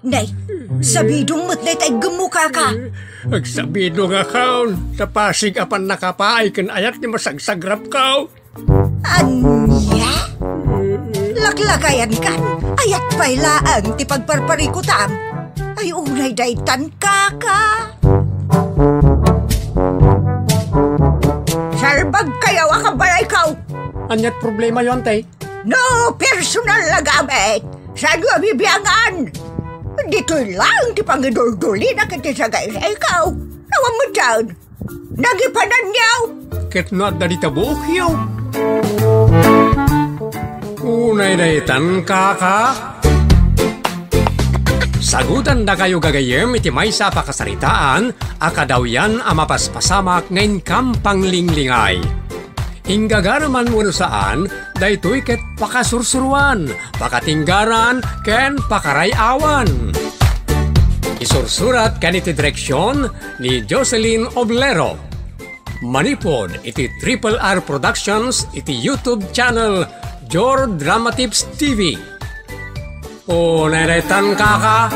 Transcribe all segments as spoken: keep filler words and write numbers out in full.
Nay, sabidong met dayta iggemmo, kaka. Agsabidongakon, ta pasig a pannakapaay ken ayat ti masagsagrapko. Ania? Laklakayankan, ayat pay laeng ti pagparparikutam. Ay, unay daytan, kaka. Salbagkayo a kabalayko. Ania't problemayo, ante? No personal a gamit, saanyo a bibiangan? Ditoy laeng ti pangiduldulina ken ti sagaysayko. Awan met dayta. Nagipananyo. Ket no adda dita buokyo. Unay daytan, kaka. Sagutandakayo gagayyem iti maysa a pakasaritaan a kadawyan a mapaspasamak nga inkam panglinglingay. Inggagara man wenno saan, daytoy ket pakasursuroan, pakatinggaran, ken pakaray-awan. Isursurat ken iti direksion ni Jocelyn Oblero. Manipud iti Triple R Productions iti YouTube channel Jor Dramatips T V. O, neretan, kaka.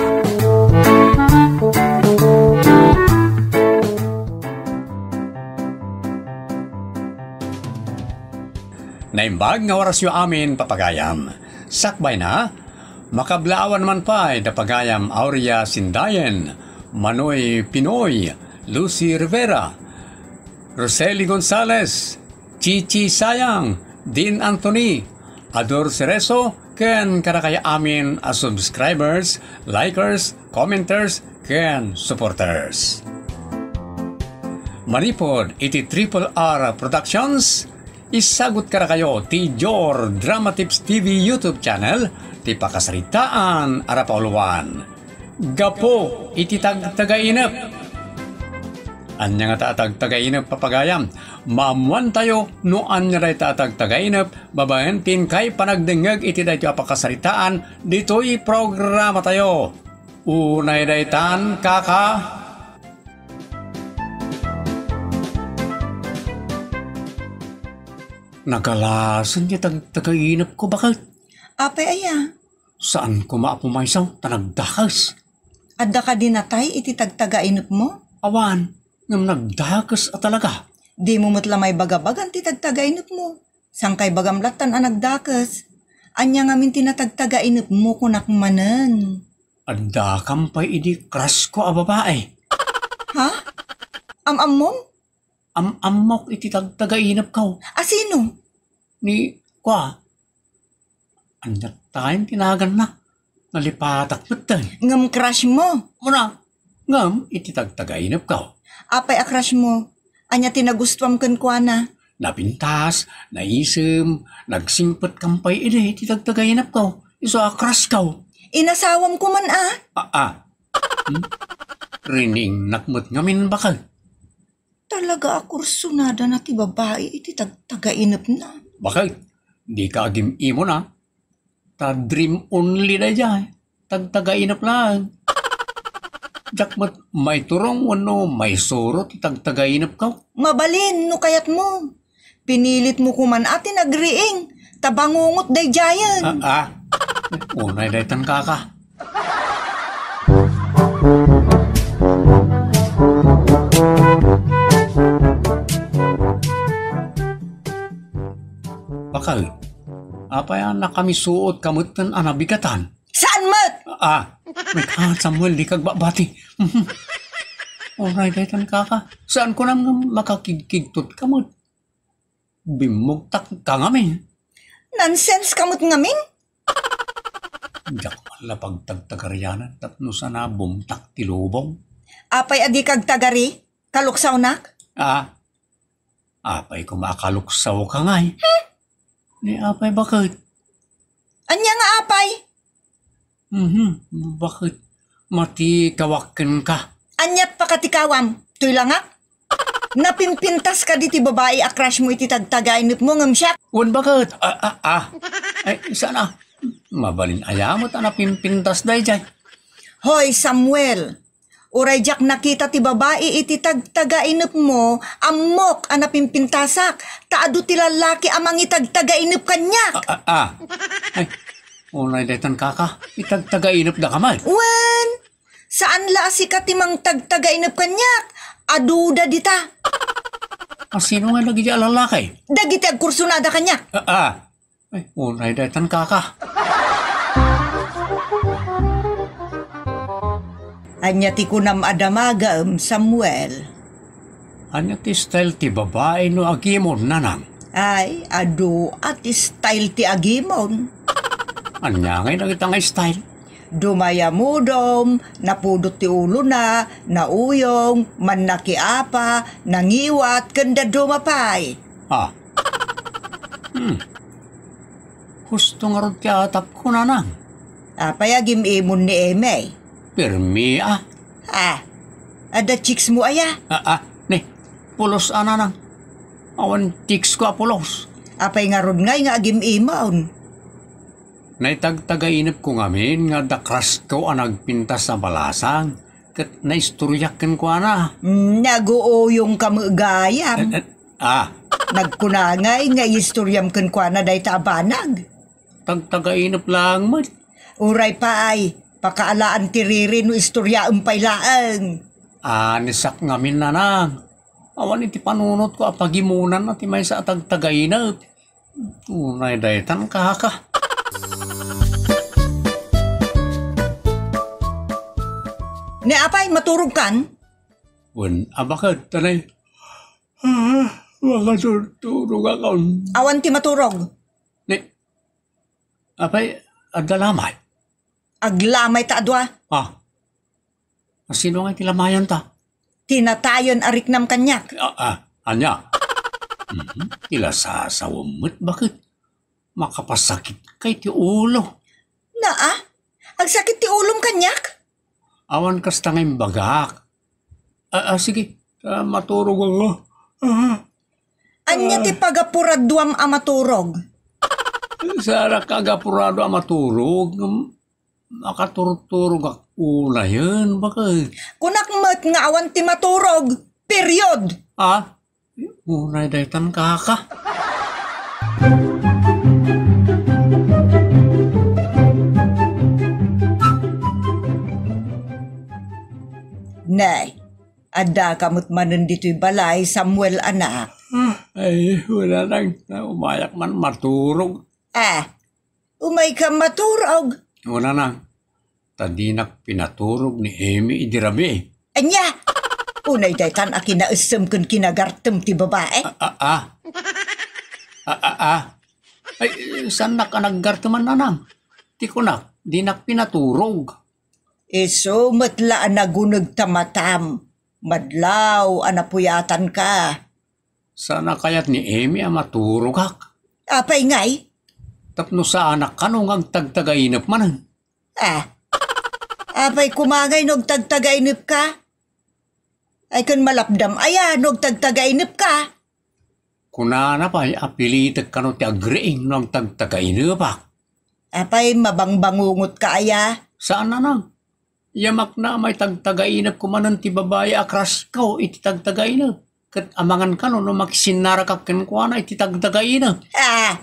Naimbag nga orasyo amin, papagayam. Sakbayna, makablaawan man pay da pagayam Aurea Sindayen, Manoy Pinoy, Lucy Rivera, Rosely Gonzalez, Chichi Sayang, Dean Anthony, Ador Cerezo, ken kadakayo amin a subscribers, likers, commenters, ken supporters. Manipud iti Triple R Productions, isagut kadakayo ti Jor Dramatips T V YouTube channel ti pakasaritaan a napauluan. Gapu iti tagtagainep. Ania ngata a tagtagainep, papagayam? Maammoantayo no ania dayta a tagtagainep babaen ti inkay panagdengngeg iti daytoy a pakasaritaan ditoy programatayo. Unay daytan, kaka. Nagalasen ti tagtagainepko, baket. Apay aya? Saan koma a pumaysaw ta nagdakes. Adda kadi natay iti tagtagainepmo? Awan, ngem nagdakes a talaga. Dimo met la maibagabagan ti tagtagainepmo. Sangkay bagam lattan a nagdakes. Ania ngamin ti natagtagainepmo, kunak manen? Addakam pay idi crush ko a babae. Ha? Am-ammom? Am-ammok iti tagtagainepko. A sino? Ni, kua, ania tayen ti naganna? Nalipatak metten. Ngem crush mo? Muna, ngem iti tagtagainepko. Apay a crush mo? Ania ti nagustuam kenkuana? Napintas, naisem, nagsingpet kam pay idi iti tagtagainepko. Isu a crush ko. Inasawam ko man a? A, a. Hmm? Riningnak met ngamin, baket. Talaga a kursunadana ti babai iti tagtagainepna. Baket, dika agim-imon a. Ta dream only daydiay. Tagtagainep laeng. Diak met maiturong wenno maisuro ti tagtagainepko. Mabalin no kayatmo. Pinilitmo koman a ti nagriing, ta bangungot daydiayen. A, a. Unay daytan, kaka. Baket, apay a nakamisuot ka metten a nabigatan? Saan met? A, met, a, Samuel, dika agbabati. Unay daytan, kaka. Saan kunam nga makakigkigtot ka met? Bimmugtak ka ngamin. Nonsense ka met ngamin? Diak man la pagtagtagarianan tapno saan a bumtak ti lubong. Apay a dika agtagari? Kaluksawnak? A, apay koma a kaluksawka ngay? Hmm? Ni apay, baket? Ania nga apay? Mhm, baket? Matikawak kenka. Aniat pakatikawam? Toy langak? Napimpintas kadi ti babai a crush mo iti tagtagainepmo ngem siak? Wen, baket? A, a, a. Ay, saan a? Mabalin aya met a napimpintas daydiay. Hoy, Samuel, uray diak nakita ti babai iti tagtagainepmo, ammok a napimpintasak, ta adu ti lallaki a mangitagtagainep kaniak. A, a, a. Ay, Unay daytan, kaka, itagtagainepdaka met. Wen, saan la a sika ti mangtagtagainep kaniak. Aduda dita. A, sino ngay dagiti a lalaki? Dagiti agkursunada kaniak. Ah, ah. Ay, unay daytan, kaka. Ania ti kunam a damagem, Samuel? Ania ti style ti babai no agimon, nanang? Ay, adu a ti style ti agimon. Ania ngay dagita nga style? Dumayamudom, napudot ti ulona, nauyong, mannakiapa, nangiwat, ken dadduma pay. Ah. Hmm. Husto ngarud ti atapko, nanang. Apay a gim-imon ni Eme? Pirmi, ah. Ah, adda chicks mo aya? Ah, ah, ni, pulos a, nanang. Awan chicks ko a pulos. Apay ngarud ngay nga agim-imon? Naitagtagainep ko ngamin nga adda crush ko a nagpintas a balasang, ket naistoriak kenkuana. Hmm, naguuyong ka met gayam. Eh, eh, ah. Nagkuna ngay nga iistoriam kenkuana dayta a banag. Tagtagainep laeng met. Uray pay, pakaalaan ti riri no istoriaem pay laeng. Anisak ngamin, nanang. Awan iti panunotko a pagimonanna ti maysa a tagtagainep. Unay daytan, kaka. Ni apay, maturogkan? Wen, a baket, tanay. Ah, makaturturogakon. Awan ti maturog. Ni, apay, adda lamay? Aglamay ta a dua. Ah. Asino ngay ti lamayanta? Ti natayen a riknam kaniak. Ah, ah, ania? Mhm. Ti lasasawem met, baket. Makapasakit kay ti ulo. Naa? Agsakit ti ulom kaniak? Awan kasta nga imbagak. Ah, ah, sige. Ah, maturog ako. Ah. Ania ti pagapuraduam a maturog? Saanak agapurado a maturog. Makaturturogak unayen, baket. Kunak met nga awan ti maturog. Period. Ah? Unay daytan, kaka. Nay, addaka met manen ditoy balay, Samuel, anak. Ah, ay, wala lang. Umayak man maturog. Ah, umayka maturog? Wala na. Ta dinak pinaturog ni Amy idi rabii. Ania? Unay daytan a kinaessem ken kinagartem ti babae? Ah, ah, ah. Ah, ah, ah. Ay, saannak a naggarteman, nanang. Ti kunak, dinak pinaturog. Isu met la a naguneg ta matam. Madlaw a napuyatanka. Saan a kayat ni Amy a maturogak. Apay ngay? Tapno saanak kano nga agtagtagainep manen. Ah. Apay koma ngay no agtagtagainepka? Ay, ken malapdam aya no agtagtagainepka? Kunana pay a pilitek kano ti agriing no agtagtagainepka. Apay, mabangbangungotka aya? Saan a nang. Yamakna a maitagtagainep ko manen ti babai a crush ko iti tagtagainep. Ket amangan kano no makisinnarakak kenkuana iti tagtagainep. Ah,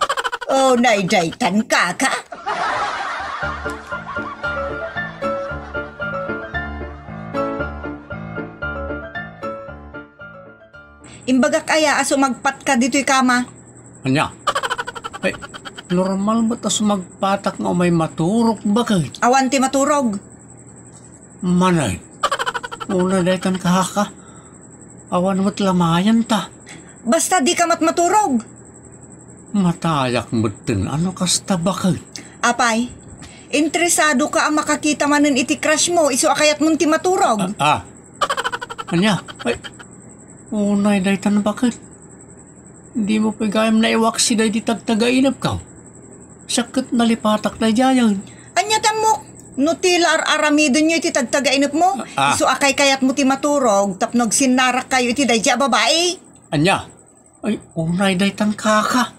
unay daytan, kaka. Imbagak aya a sumagpatka ditoy kama? Ania? Ay, normal met a sumagpatak nga umay maturog, baket. Awan ti maturog. Manay. Unay daytan, kaka. Awan met lamayanta. Basta dika met maturog. Matayak metten a no kasta, baket. Apay, interesado ka a makakita manen iti crush mo, isu a kayatmon ti maturog? Ah, ah. Ania? Ay, unay daytan, baket. Dimo pay gayam naiwaksi daydi tagtagainepko. Siak ket nalipatak daydiayen. Ania ti ammok? No ti la ar-aramidenyo iti tagtagainepmo, ah, isu a kaykayatmo ti maturog tapno agsinnarakkayo iti daydi a babai. Ania? Ay, unay daytan, kaka.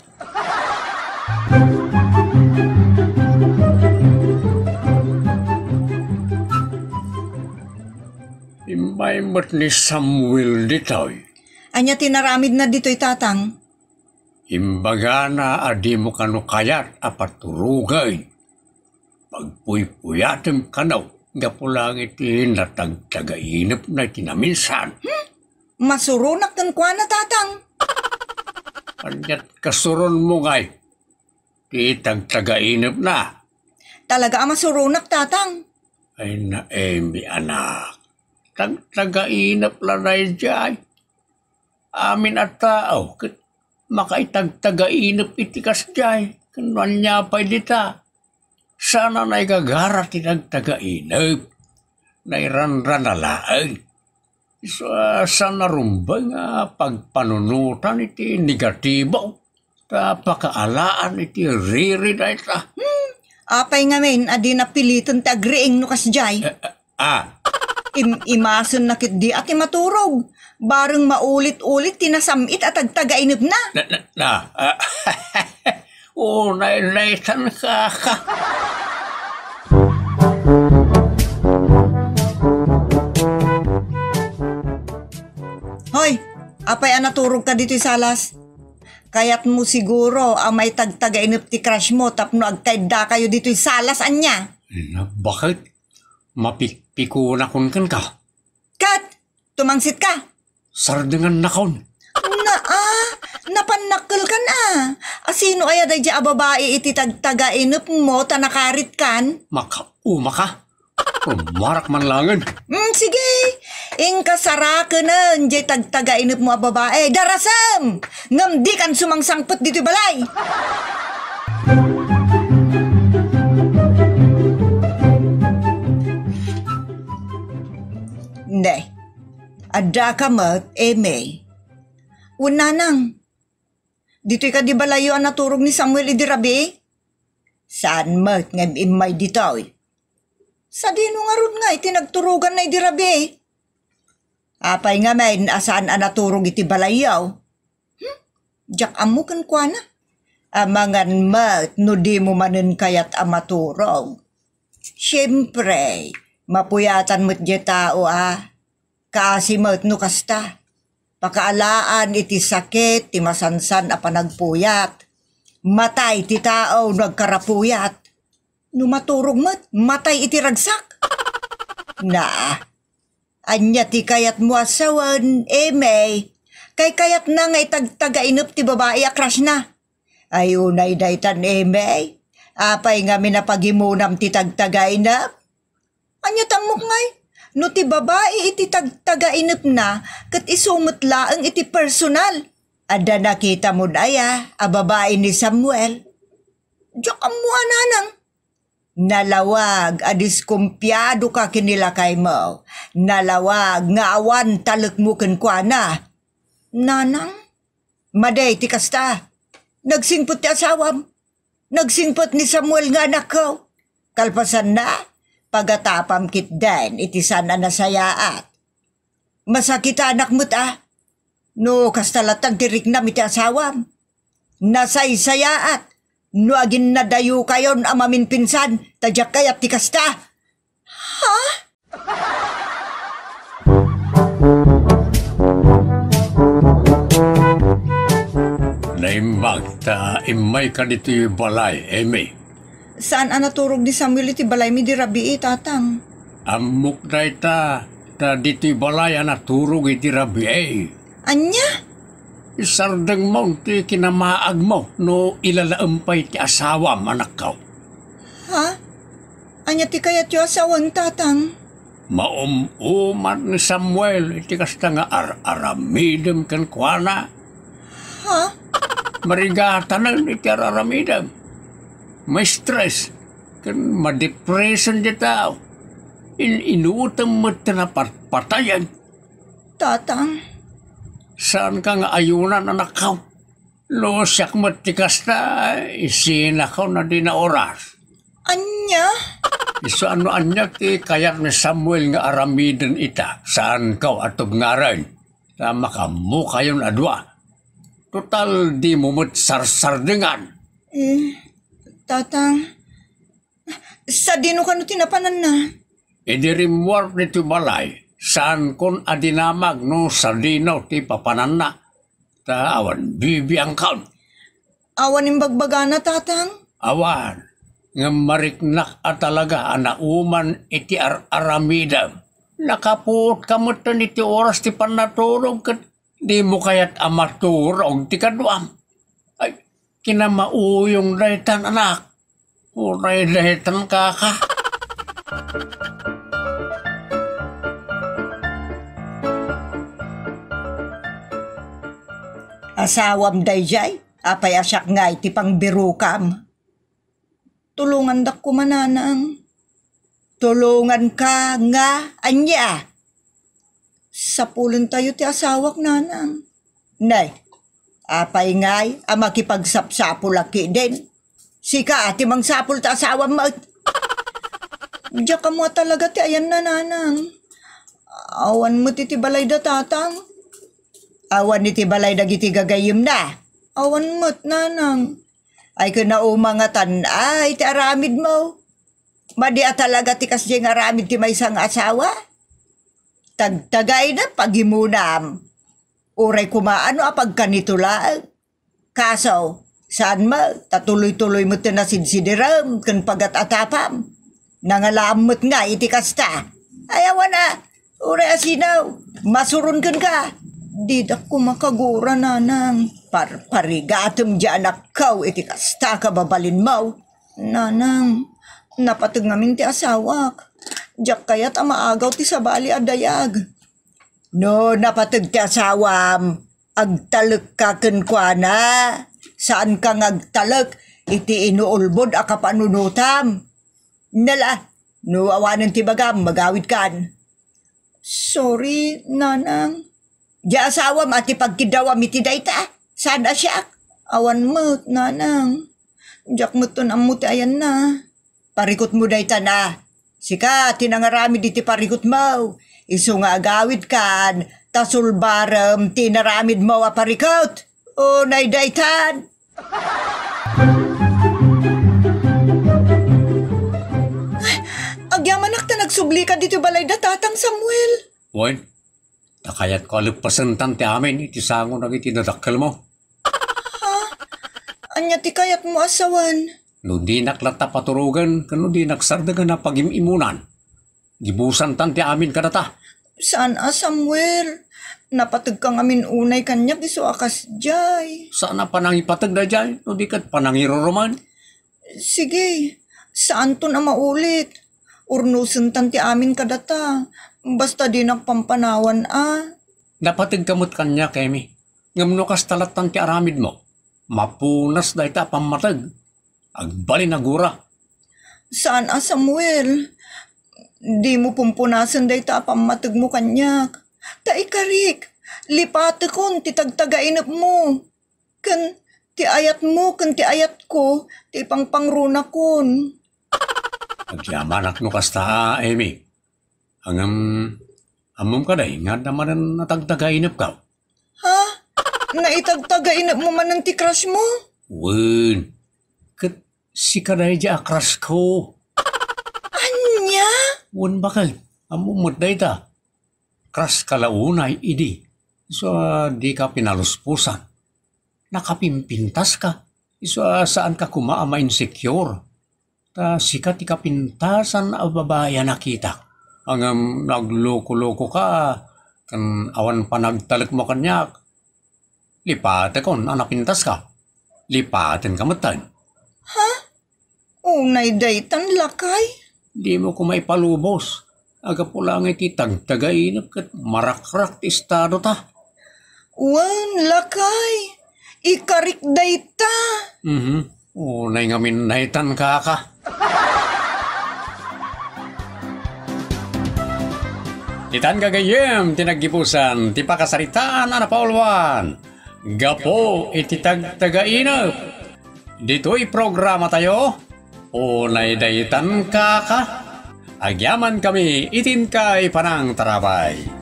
Immay met ni Samuel ditoy. Ania ti naramidna ditoy, tatang? Imbagana a dimo kano kayat a paturogen. pagpuypuyatem kano gapu laeng iti natagtagainepna iti naminsan. Hmm? Masuronak kenkuana, Tatang. Aniat kasuronmo ngay ti tagtagainepna? Talaga a masuronak, Tatang. Ay, Naemi, anak. Tagtagainep la daydiay. Amin a tao ket makaitagtagainep iti kasdiay. Ken no ania pay dita? Saan a naigagara ti tagtagainep. Nairanrana laeng. Sa, saan a rumbeng a pagpanunotan iti negatibo. Ta pakaalaan iti riri dayta. Hmm, apay ngamin a di napiliten ti agriing no kasdiay? Eh, eh, ah. Im-, imasenna ketdi a ti maturog. Bareng maulit-ulit ti nasam-it a tagtagainepna. Na, na, na, ah. Unay, naitan ka, ka. Hoy, apay a naturog ka ditoy salas? Kayatmo siguro a maitagtagainep ti crush mo tapno agkaidda kayo ditoy salas, ania? Na, bakit? Mapikpikonakon kenka. Ket, tumangsit ka? Sardengannakon. Na, ah, napannakkelkan a. Asino aya daydiay a babai iti tagtagainep mo ta nakaritkan? Makauma ka. Rumarak man langen. Mm, sige. Inka sarakenen jay tagtagainep mo a babai. Darasem! Ngem dikan sumangsangpet ditoy balay. Ne, adda ka met, Eme. Wen, nanang, ditoy kadi balayyo a naturog ni Samuel idi rabii? Saan met ngem immay ditoy. Sadino ngarud nga iti nagturoganna idi rabii? Apay ngamin a saan a naturog iti balayyo? Hmm? Diak ammo kenkuana. Amangan met no dimo manen kayat a maturog. Siempre, mapuyatan met diay tao a. Kaasi met no kasta. Pakaalaan iti sakit ti masansan a panagpuyat. Matay ti tao no agkarapuyat. No maturog met, matay iti ragsak. Na, ania ti kayatmo a sawen, Eme? Kaykayatna nga itagtagainep ti babai a crushna. Ay, unay daytan, Eme. Apay ngamin a pagimunam ti tagtagainep? Ania ti ammok ngay? No ti babai iti tagtagainepna, ket isu met laeng iti personal. Adda nakitamon aya a babai ni Samuel? Diak ammo a, nanang. Nalawag a diskumpiado ka ken ni lakaymo. Nalawag nga awan talekmo kenkuana. Nanang? Madi ti kasta. Nagsingpet ti asawam. Nagsingpet ni Samuel nga anakko. Kalpasanna, pagatapam ketdin iti saan a nasayaat. Masakitanak met a. No kasta latta ti riknam iti asawam. Nasaysayaat no aginnadayokayon a maminpinsan ta diak kayat ti kasta. Ha? Naimbag ta immayka ditoy balay, Eme. Saan a naturog ni Samuel iti balaymi idi rabii, Tatang. Ammok dayta, ta ditoy balay a naturog idi rabii. Ania? Isardengmo ti kinamaagmo no ilalaem pay ti asawam, anakko. Ha? Ania ti kayatyo a sawen, Tatang? Maum-umat ni Samuel iti kasta nga ar-aramidem kenkuana. Ha? Marigatanen iti ar-aramidem. Ma-stress ken madepresen ti tao. In-inutem met ti napatpatayen. Tatang. Saanka nga ayunan, anakko. No siak met ti kasta, isinakon a dina oras. Ania? Isu a no ania ti kayat ni Samuel nga aramiden ita, saanko a tubngaren. Ta makaammokayon a dua. Total, dimo met sarsardengan. Eh, Tatang, sadino kano ti napananna? Idi rimmuar ditoy balay, saankon a dinamag no sadino ti papananna. Ta awan bibiangkon. Awan imbagbagana, Tatang? Awan. Ngem mariknak a talaga a nauman iti ar-aramidem. Nakapuotka metten iti oras ti pannatulog ket dimo kayat a maturog ti kaduam. Ay, kinamauyong daytan, anak. Uray daytan, kaka. Asawam dayjay? Apay a siak nga iti pangbirokam? Tulongandak koma, nanang. Tulonganka nga ania? Sapulentayo ti asawak, nanang. Nay, apay ngay a makipagsapsapulak ketdin? Sika ti mangsapul ta asawam met. Diak ammo a talaga ti ayanna, nanang. Awan met iti balay da tatang. Awan iti balay dagiti gagayyemna. Awan met, nanang. Ay, ken nauma ngatan a iti aramidmo? Madi a talaga ti kasdiay nga aramid ti maysa nga asawa? Tagtagainep pagimunam. Uray koma no a pagkanito laeng. Kaso, saan met, ta tuloy-tuloy met ti nasidsidirem ken pagat-atapam. Nangalaam met nga iti kasta. Ay, awan a, uray a sinaw, masuron kenka. Didak koma kagura, nanang. Parparigatem diay anakko iti kasta kababalinmo. Nanang, napateg ngamin ti asawak. Diak kayat a maagaw ti sabali a dayag. No napateg ti asawam, agtalekka kenkuana. Saanka nga agtalek iti inuulbod a kapanunotam. Nala, no awanen ti bagam, magawidkan. Sorry, nanang. Diay asawam a ti pagkiddawam iti dayta? Saan a siak? Awan met, nanang. Diak metten ammo ti ayanna. Parikutmo daytan a. Sika ti nangaramid iti parikutmo. Isu nga agawidkan, ta sulbarem ti inaramidmo a parikut. Unay daytan. Ay, agyamanak ta nagsublika ditoy balay da Tatang Samuel. Wen, ta kayatko a leppasentan ti amin iti sango dagiti nadakkelmo. Ha? Ania ti kayatmo a sawen? No dinak latta paturogen ken no dinak sardegen a pagim-imunan, gibusantan ti amin kadata. Saan a, Samuel. Napategka ngamin unay kaniak isu a kasdiay. Saan a panangipateg daydiay, no di ket panangiruruman. Sige, saanton a maulit. Urnosentan ti amin kadata. Basta dinak pampanawan a. Napategka met kaniak, Emi. Ngem no kasta lattan ti aramidmo, mapunas dayta a pammateg. Agbalin a gura. Saan a, Samuel. Dimo pumpunasen dayta a pammategmo kaniak. Ta ikarik, lipatekon ti tagtagainepmo. Ken ti ayatmo ken ti ayatko ti ipangpangrunakon. Agyamanak no kasta, Emi. Ngem, ammom kadi nga adda manen a tagtagainepko? Ha? Naitagtagainepmo manen ti crushmo? Wen. Ket sika daydiay a crushko. Ania? Wen, baket. Ammom met dayta. Crushka la unay idi. Isu a dika pinalusposan. Nakapimpintaska. Isu a saanka koma a ma-insecure. Ta sika ti kapintasan a babai a nakitak. Ngem nagloko-lokoka ken awan panagtalekmo kaniak. Lipatekon a napintaska. Lipatenka metten. Ha? Unay daytan, lakay? Dimo koma ipalubos. Gapu laeng iti tagtagainep ket marakrak ti estadota. Wen, lakay. Ikarik dayta. Mhm. Unay ngamin daytan, kaka. Ditan gagayyem ti naggibusan ti pakasaritaan a napauluan gapu iti tagtagainep. Ditoy programatayo, Unay daytan, kaka. Agyamankami iti inkay panangtarabay.